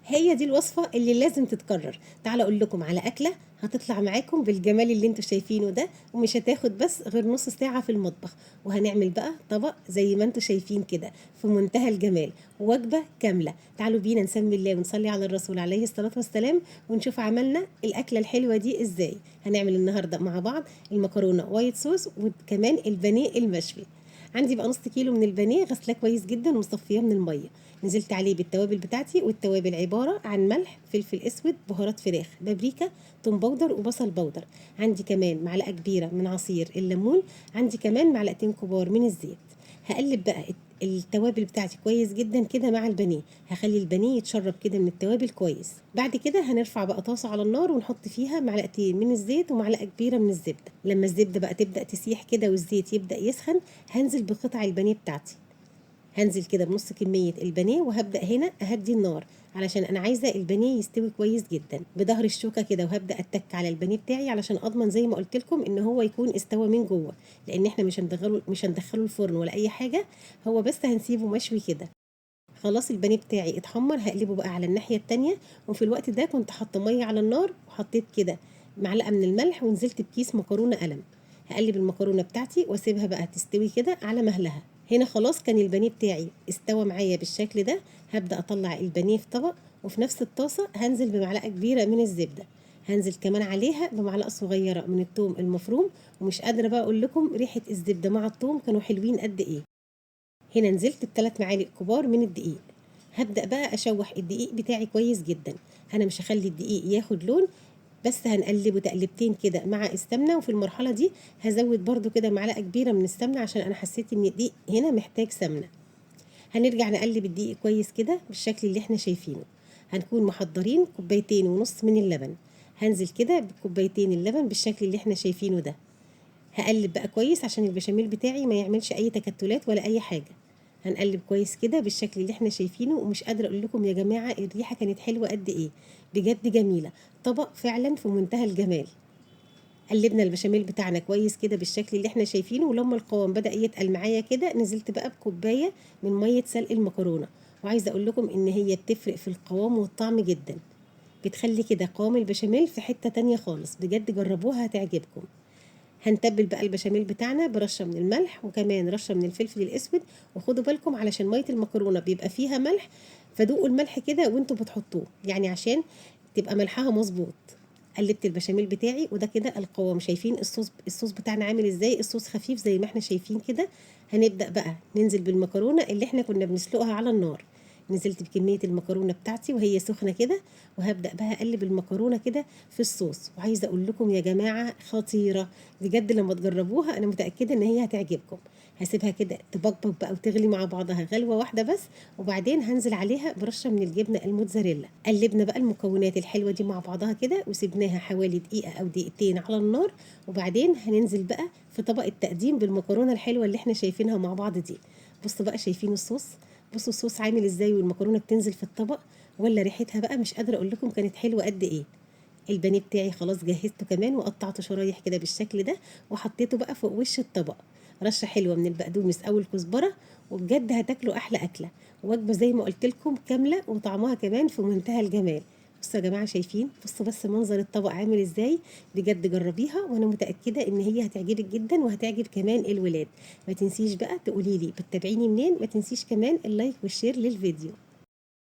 هي دي الوصفة اللي لازم تتكرر. تعالوا اقول لكم على اكلة هتطلع معاكم بالجمال اللي انتوا شايفينه ده، ومش هتاخد بس غير نص ساعة في المطبخ. وهنعمل بقى طبق زي ما انتوا شايفين كده في منتهى الجمال، وجبة كاملة. تعالوا بينا نسمي الله ونصلي على الرسول عليه الصلاة والسلام، ونشوف عملنا الأكلة الحلوة دي ازاي. هنعمل النهاردة مع بعض المكرونة white sauce وكمان البانيه المشوي. عندي بقى نص كيلو من البانيه غسلاه كويس جدا ومصفياه من المية، نزلت عليه بالتوابل بتاعتي، والتوابل عبارة عن ملح، فلفل اسود، بهارات فراخ، بابريكا، توم powder وبصل powder. عندي كمان معلقه كبيرة من عصير الليمون، عندي كمان معلقتين كبار من الزيت. هقلب بقى التوابل بتاعتي كويس جدا كده مع البانيه، هخلي البانيه يتشرب كده من التوابل كويس. بعد كده هنرفع بقى طاسه على النار ونحط فيها معلقتين من الزيت ومعلقة كبيرة من الزبدة. لما الزبدة بقى تبدا تسيح كده والزيت يبدا يسخن، هنزل بقطع البانيه بتاعتي. هنزل كده بنص كمية البانيه، وهبدأ هنا أهدي النار علشان أنا عايزة البانيه يستوي كويس جدا بظهر الشوكة كده، وهبدأ أتك على البانيه بتاعي علشان أضمن زي ما قلت لكم إن هو يكون استوى من جوه، لأن إحنا مش هندخله الفرن ولا أي حاجة، هو بس هنسيبه مشوي كده. خلاص البانيه بتاعي اتحمر، هقلبه بقى على الناحية التانية. وفي الوقت ده كنت حاطة مية على النار، وحطيت كده معلقة من الملح، ونزلت بكيس مكرونة قلم. هقلب المكرونة بتاعتي واسيبها بقى تستوي كده على مهلها. هنا خلاص كان البانيه بتاعي استوى معايا بالشكل ده. هبدأ أطلع البانيه في طبق، وفي نفس الطاسة هنزل بمعلقة كبيرة من الزبدة، هنزل كمان عليها بمعلقة صغيرة من الثوم المفروم. ومش قادرة بقى أقول لكم ريحة الزبدة مع الثوم كانوا حلوين قد إيه. هنا نزلت بثلاث معالق كبار من الدقيق. هبدأ بقى أشوح الدقيق بتاعي كويس جدا. أنا مش هخلي الدقيق ياخد لون، بس هنقلبه تقلبتين كده مع السمنة. وفي المرحلة دي هزود برضو كده معلقة كبيرة من السمنة عشان أنا حسيت إن الدقيق هنا محتاج سمنة. هنرجع نقلب الدقيق كويس كده بالشكل اللي احنا شايفينه. هنكون محضرين كوبايتين ونص من اللبن، هنزل كده بكوبايتين اللبن بالشكل اللي احنا شايفينه ده. هقلب بقى كويس عشان البشاميل بتاعي ما يعملش اي تكتلات ولا اي حاجة. هنقلب كويس كده بالشكل اللي احنا شايفينه. ومش قادرة اقول لكم يا جماعة الريحة كانت حلوة قد ايه، بجد جميلة، طبق فعلا في منتهى الجمال. قلبنا البشاميل بتاعنا كويس كده بالشكل اللي احنا شايفينه، ولما القوام بدأ يتقل معايا كده نزلت بقى بكوباية من مية سلق المكرونة. وعايزة اقول لكم ان هي بتفرق في القوام والطعم جدا، بتخلي كده قوام البشاميل في حتة تانية خالص، بجد جربوها هتعجبكم. هنتبل بقى البشاميل بتاعنا برشة من الملح وكمان رشة من الفلفل الاسود. وخدوا بالكم علشان مية المكرونة بيبقى فيها ملح، فدوقوا الملح كده وانتوا بتحطوه، يعني عشان تبقى ملحها مظبوط. قلبت البشاميل بتاعي وده كده القوام. شايفين الصوص بتاعنا عامل ازاي؟ الصوص خفيف زي ما احنا شايفين كده. هنبدأ بقى ننزل بالمكرونة اللي احنا كنا بنسلقها على النار. نزلت بكمية المكرونة بتاعتي وهي سخنة كده، وهبدأ بقى أقلب المكرونة كده في الصوص. وعايزة أقول لكم يا جماعة خطيرة بجد، لما تجربوها أنا متأكدة إن هي هتعجبكم. هسيبها كده تبقبق بقى وتغلي مع بعضها غلوة واحدة بس، وبعدين هنزل عليها برشة من الجبنة الموتزاريلا. قلبنا بقى المكونات الحلوة دي مع بعضها كده وسيبناها حوالي دقيقة أو دقيقتين على النار، وبعدين هننزل بقى في طبق التقديم بالمكرونة الحلوة اللي احنا شايفينها مع بعض دي. بصوا بقى شايفين الصوص، بصوا الصوص عامل ازاي والمكرونه بتنزل في الطبق ولا ريحتها بقى مش قادرة اقول لكم كانت حلوة قد ايه. البانيه بتاعي خلاص جهزته كمان وقطعته شرايح كده بالشكل ده، وحطيته بقى فوق وش الطبق. رشه حلوة من البقدونس او الكزبره، وبجد هتاكلوا احلى اكله، وجبة زي ما قلت لكم كاملة وطعمها كمان في منتهى الجمال. بصوا يا جماعة شايفين، بصوا بس منظر الطبق عامل ازاي، بجد جربيها وانا متاكدة ان هي هتعجبك جدا وهتعجب كمان الولاد. ما تنسيش بقى تقولي لي بتتابعيني منين، ما تنسيش كمان ال like وال share للفيديو.